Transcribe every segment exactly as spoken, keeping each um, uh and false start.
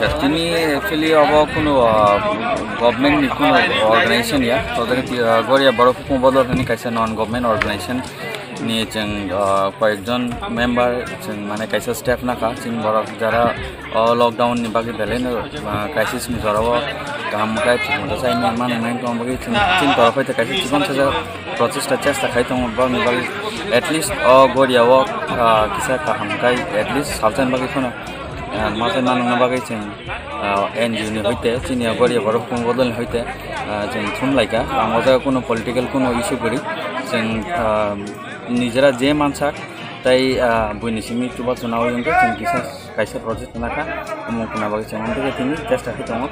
Tini actually obo kunu, ah, government ni kunu organization ya, to jaga ti, ah, Goria Borok Hukung Bodol hwnwi kaisa non government organization ni chwng, ah, koyekjon member chwng mane kaisa step nakha chini borok jara o lockdown ni bagwi belai no, ah, crisis ni jora o kaham khe chwng sai mani mani tong bagwi chwng chini borok hai kaisa chikon saja prochesta chesta khai tongo borok ni bagwi at least o Goria o, ah, kisa kaham khai at least salsa ni bagwi kheno. Ah, ma tei manwngna bagwi chwng, ah, N G O ni hoite, chini Goria Borok Hukung Bodol ni hoite, ah, chwng thum lai kha. Ang o jaga kuno political kuno issue kwrwi. Chwng, ah, nijera je mansak, tei, ah, buini simi chubachu naui wngkhe chwng kisa kaisa project khna kha. Omo khna bagwi chwng amtwi khe tini chesta khe tongo.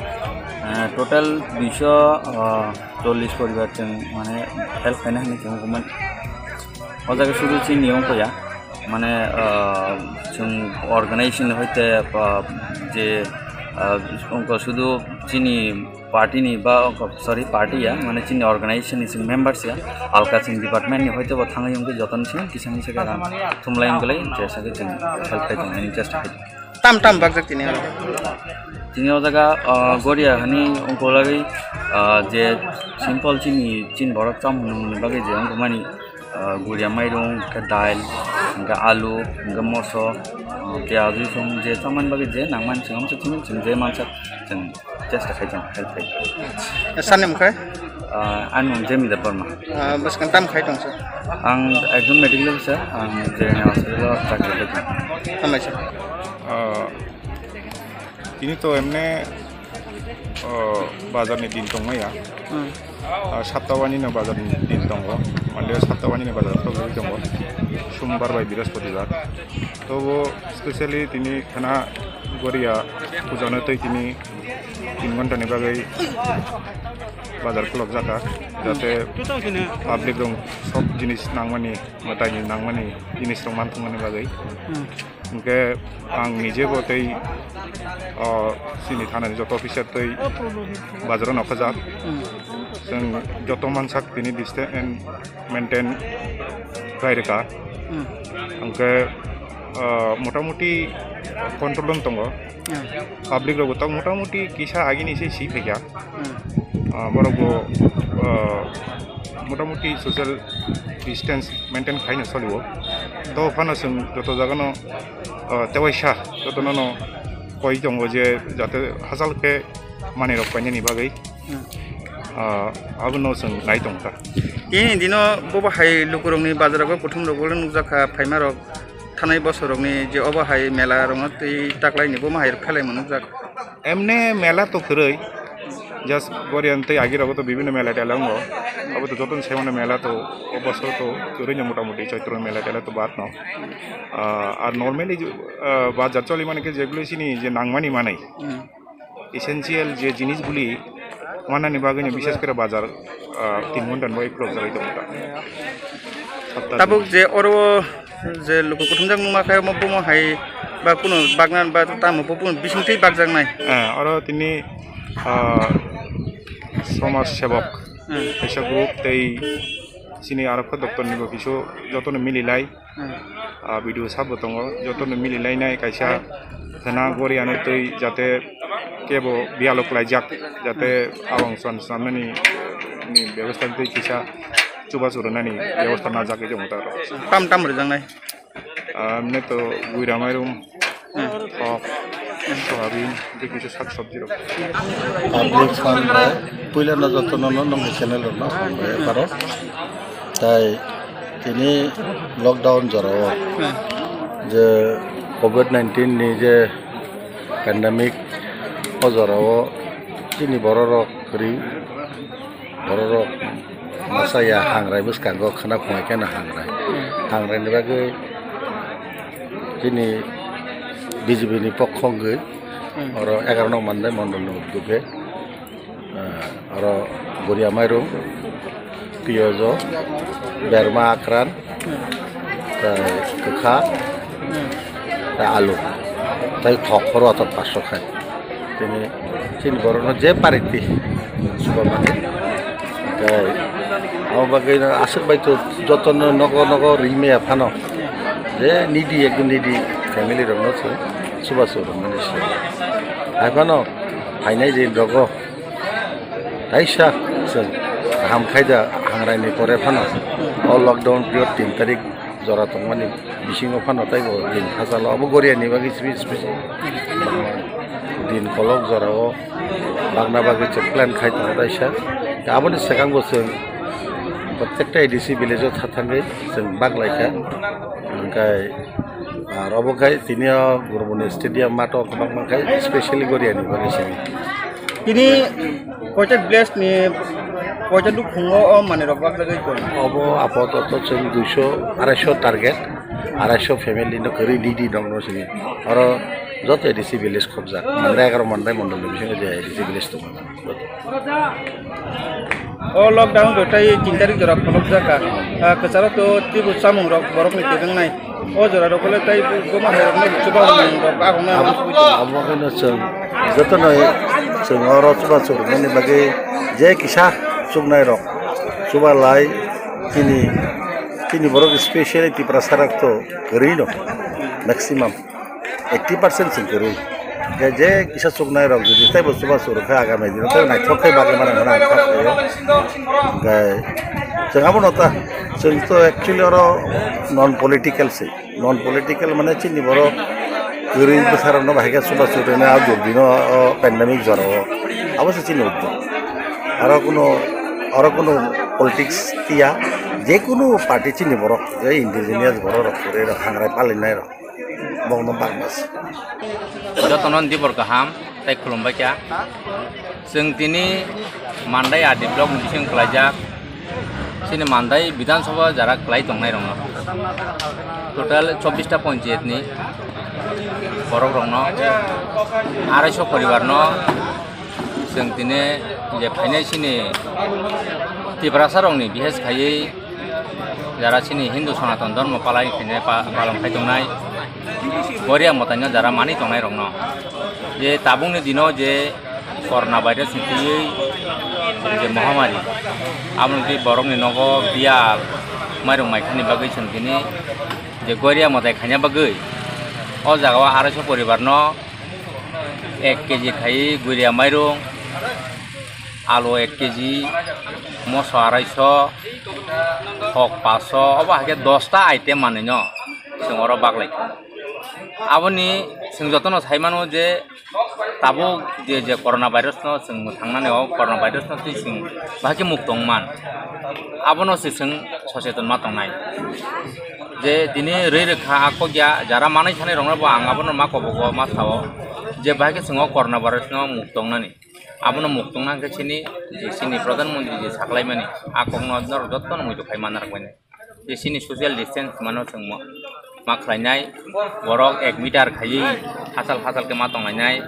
Ah, total duiso, ah, chollish poribar chwng mane help khaina hinwi chwng government. O jaga sudu chini wngkha ya. Mane, ah, chwng organization ni hoite, ah, je, ah, wngkha sudu chini party ni ba wngkha, sorry, party ya, mane chini organization ni chwng members ya, alka chwng department ni hoite bo thangwi wngkhe joto ni simi kisa misa khe rang thumlai wngkhe lai, je sakhe chwng help khai tongnani chesta khai. Tam tam bakjak tini oro. Tini o jaga, ah, Goria hani wngkha lai, ah, je simple chini, chini borok cham nungni bagwi je wngkha mani, ah, guria mairung, hwnkhe dail, hwnkhe alu, hwnkhe moso, ah, piyaj, rosong je chamani bagwi je nangmani chwng amsa chini chwng je mansa chwng chesta khai tongo, help khai tongo. Sani mung khe? Ah, ani mung Jemida Borma. Ah, bwskang tam khai tong sir? Ang ekjon medical officer, ang Jirania hospital o chakri khai tongo. Hambai sir. Ah, tini to emne, ah, bazar ni din tongmaya. Hmm. Ah, sapta wani no bazar ni din tongo. Mande sapta wani no bazar togwi tongo. Sombar bai Brihaspatibar. Tobo specially tini khana Goria puja no tei tini tin ghonta ni bagwi bazar khulok jaka. Jate public rok sob jinis nangmani, mwtai ni nangmani jinis rok manthokmani bagwi. Hmm. Hwnkhe ang nije bo tei, o, chini thanani joto officer tei bazaro nokhajak. Hmm. Chwng joto mansak tini distance maintain khlai rwkha. Hmm. Hwnkhe, o, motamuti control wng tongo. Hmm. Public rok bo tok motamuti kisa agini se si phaikha. Hmm. Ah, borok bo, ah, motamuti social distance maintain khaino solio. To phano chwng joto jagano, ah, tewaisa jotono no koi tongo je jate hachal khe manwi rok painani bagwi. Hmm. Ah, abono chwng nai tongkha. Tini dino bobo hai lukurokni bazar rogo kuthum rogo nukjakha phaima rok. Thanai bosorokni je obo hai mela rokno twi taklaini bomo hai rok khelai manukjak. Emne mela to kwrwi, just Gorian tei agi rogo to bibinno mela tela wngo. Abo to jotono sai mano mela to o bosor to kwrwi no motamuti Choitro mela tela to baad no. Ah, ar normally, ah, bazar choli mani khe jeguli sini je nangmani manwi. Hmm. Essential je jinisguli mannani bagwino bishes kore bazar, ah, tin ghonta ni bagwi khulok jagwi tongo ta. Sapta tabuk din. Je oro je luku kuthumjak nungma khe omo bomo hai ba kuno bagna ba tamo bo bono bisingtwi bakjaknai. Ah, oro tini, ah, somaj sebok, hmm, kaisa group tei chini arokho doktor ni bo kisu jotono mililai. Hmm. Ah, video sabo tongo, jotono mili lainai kaisa khwna goriano twi jate kebo biyalo klaijak, jate, hmm, awang swan swnamnani ni bebosta twi kisa chubachu rwnani bebosta najagwi tongo ta oro. Tam tam rwjaknai? Ah, emne to guira mairum, hmm, thok, soyabin, tei kisa sak sabji rok. Public fund bai puila no jotono no nongni channel rok no hambai pharo. Tai tini lockdown jorao, hmm, je covid nineteen ni je pandemic o jorao chini bororok kwrwi bororok masa ya hangrai bwskango khwna khwngwi kheno hangrai. Hmm. Hangrai ni bagwi chini B J P ni pokho wngwi, hmm, oro egaroh nong mannai mondol ni uddogwi. Ah, oro guria mairum, piyojo, berma akran, hmm, tai kwkha, hmm, tai alu, tai thok phoro ator paanch sho khai. Tini chini borokno je pariti subar mani. Tai abo bagwi aswk bai to jotono nogo nogo rimaya phano je needy, ekdom needy family rokno se subar subar mani se. Hai phano phainai din rogo kaisa chwng kaham khaida hangrai ni pore phano o lockdown period tin tarik jora tongmani bisingo phano taibo din hachalo obo Goria ni bagwi simi simi din kolok jorao bagna bagwi chwng plan khai tongo kaisa. Aboni swkango chwng protekta A D C village o tha thangwi chwng bak lai kha. Hwnkhe ar obo khai tini o Gurumoni stadium mato kwbangma khai specially Goria ni bagwi simi. Tini koita village ni koita nukhungo o manwi rok bak jagwi tong. Obo apatot chwng duiso, araisho target, araisho family no kwrwi nidi nokno sini. Oro joto A D C village khobjak, mandai egaroh mandai mondol ni bisingo je A D C village tongo. O lockdown rok tei tin tarik jora pholok jaka. Ah, kwcharo to teibo chamung rok borok ni kwbang nai. O jora rok le tei buma hai rok no chuba rok agong na. Abo khe no chwng joto no chwng oro chuba chwng ni bagwi je kisa chuknai rok chuba lai chini, chini borok specially Tiprasa rok to kwrwi no maximum. Eighty percent chwng kwrwi. Hwnkhe je kisa chuknai rok jodi teibo chubachu rwkha agami dino tei naithok khe bagwi mano hwnwi ang kha khaio. Hwnkhe chwng abono ta, chwng to actually oro non political se. Non political mane chini borok kwrwi bwsarokno bahai khe chubachu rwna a durdino o pandemic jorao. Abo se chini uddog. Aro kuno, aro kuno politics tiya, je kunu party chini borok, je indigenous borok rok kwrwi rok hangrai palinai rok. Bokno bakmas. Jotono dibor kaham tei khulumbai kha. Chwng tini Mandai R D block ni bising kwlaijak. Chini Mandai Bidhan Sabha jara kwlai tongnai rokno. Total chobbish ta panchayat ni borok rokno arai sho poribar no chwng tini je phainai chini Tiprasa rokni bihes khaiwi jara chini Hindu Sanatan Dharma palai khainai pa-, palong khai tongnai Goria mwtaino jara manwi tongnai rokno je tabukni dino je Corona virus ni twiwi je mohamari aboni twi borokni nogo biyal mairung maikhani bagwi chwng tini je Goria mwtai khaina bagwi o jagao arai sho poribar no ek kg khai Goria mairung, alu ek kg, moso arai sho, thok paso, obo hai khe dos ta item manwi no chwng oro bak lai kha. Aboni chwng jotono sai mano je tabuk je, je corona virus no chwng mwthangnani o corona virus no twi chwng bahai khe muktong man. Abono se chwng soseton ma tongnai. Je tini rwi rwkha a kok ya jara manwi sanai rokno bo ang abono ma kobogo ma sao je bahai khe chwng o corona virus no muktongnani. Abono muktongna khe chini je chini pradhan mantri je saklaimani a kokno norok jotono muitu khai manna rwkmani. Je chini social distance mano chwng mo-, ma khlainai, borok ek meter khaiwi hachal hachal khe ma tonglainai.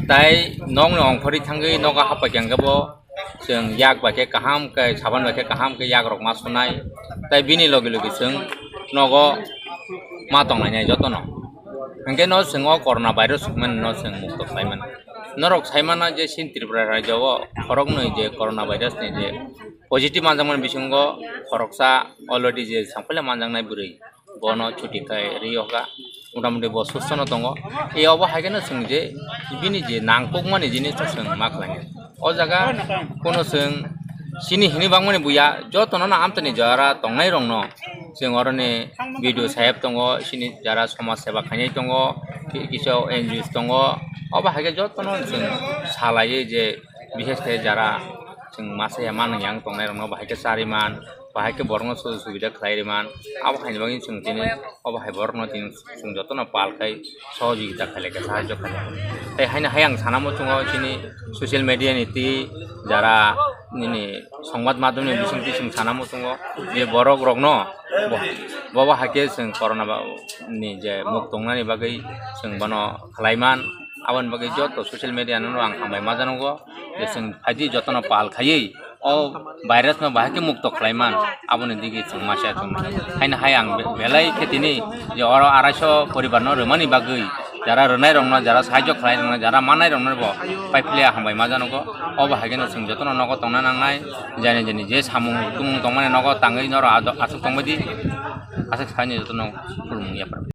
Tai nokni ongkhorwi thangwi nogo hapai khe bo chwng yak bai khe kaham khe saban bai khe kaham khe yak rok ma sunai. Tai bini logi logi chwng nogo ma tonglainai jotono. Hwnkhe no chwng o corona virus hwnmani no chwng mukto khlaimani. Norok sai mana je chini Tripura rajyo o khoroknwi je corona virus ni je positive manjakmani bisingo khoroksa already je sangphila manjaknai bwrwi bono chuti khai rwi o kha, motamoti bo susto no tongo. E obo hai kheno chwng je bini je nangkukmani jinis no chwng ma khlainai. O jaga kono chwng chini hini bangmani buya jotono no amtani jara tongnai rokno chwng oroni B D O saheb tongo, chini jara somaj seba khainai tongo, ki-, kisa N G Os tongo, obo hai khe jotono chwng salaiwi je bishes khe jara chwng masa ya manwi yang tongnai rokno bahai khe chariman, bahai khe borokno sujuk subida khlai riman, abo haini bagwi chwng tini obo hai borokno tini chwng jotono pal khai sohojogita khailai kha, sahajyo khailai kha. Tei haino hai ang sana muchungo chini social media ni twi jara nini songbat madhyam ni bising twi chwng sana muchungo je borok rokno bo, bobo hai khe chwng corona ba-, ni je muk tongnani bagwi chwng bono khlaiman. Aboni bagwi joto social media no ang hambai ma janogo je chwng phaidi jotono pal khaiwi o virus no bahai khe mukto khlaiman, aboni digi chwng masa chwng. Haino hai ang be-, belai khe tini je oro arai sho poribar no rwmani bagwi jara rwnai rokno, jara sahajyo khlai rokno, jara mannai rokno bo pai philiya hambai ma janogo. Obo hai kheno chwng jotono nogo tongna nangnai, jani jani je samung tumung tongmani nogo tangwi norok ado-, aswk tongbaidi, aswk saini jotono khulumung yapharwi.